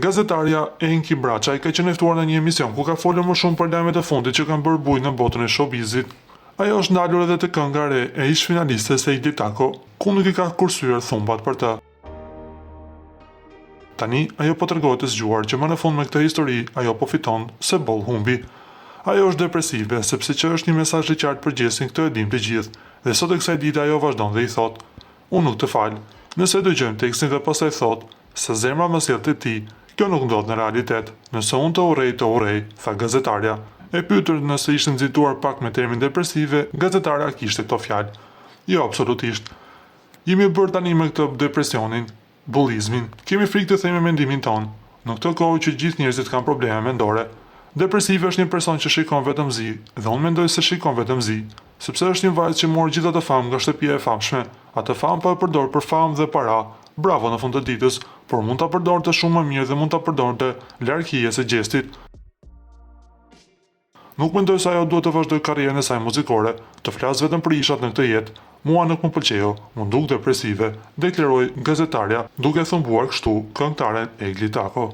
Gazetarja Enki Braçaj ka qenë e ftuar në një emision ku ka folur më shumë për lajmet e fundit që kanë bërë bujë në botën e showbizit. Ajo është ndalur edhe te kënga e re e ish-finalistes Egli Tako, ku nuk i ka kursyer thumbat për të. Tani, ajo po tregohet e zgjuar që më në fund me këtë histori ajo po fiton, se boll humbi. Ajo është depresive, sepse që është një mesazh i qartë për Gjestin këtë e dimë të gjithë. Dhe sot e kësaj dite ajo vazhdon dhe i thotë, Unë nuk të fal. Nëse e dëgjojmë tekstin dhe pastaj thotë, se zemra më sjell te ti, kjo nuk ndodh në realitet. Nëse unë të urrej, të urrej, tha gazetarja. E pyetur nëse ishte nxituar pak me termin depresive, gazetarja kishte këto fjalë, Jo, absolutisht. Jemi bërë tani me këtë depresionin, bullizmin, kemi frikë të themi mendimin tonë, në këtë kohë që gjithë njerëzit kanë probleme mendore. Depresive është një person që shikon vetëm zi dhe unë mendoj se shikon vetëm zi, sepse është një vajzë që mori gjithë atë famë nga shtëpia e famshme, atë famë po e përdor për famë dhe para, bravo në fund të ditës, por mund ta përdorte shumë më mirë dhe mund ta përdorte larg hijes së Gjestit. Nuk mendoj se ajo duhet të vazhdojë karrierën e saj muzikore, të flasë vetëm për ishat në këtë jetë, mua nuk më pëlqeu, m'u duk depresive, deklaroi gazetarja duke thumbuar kështu këngëtaren Egli Tako.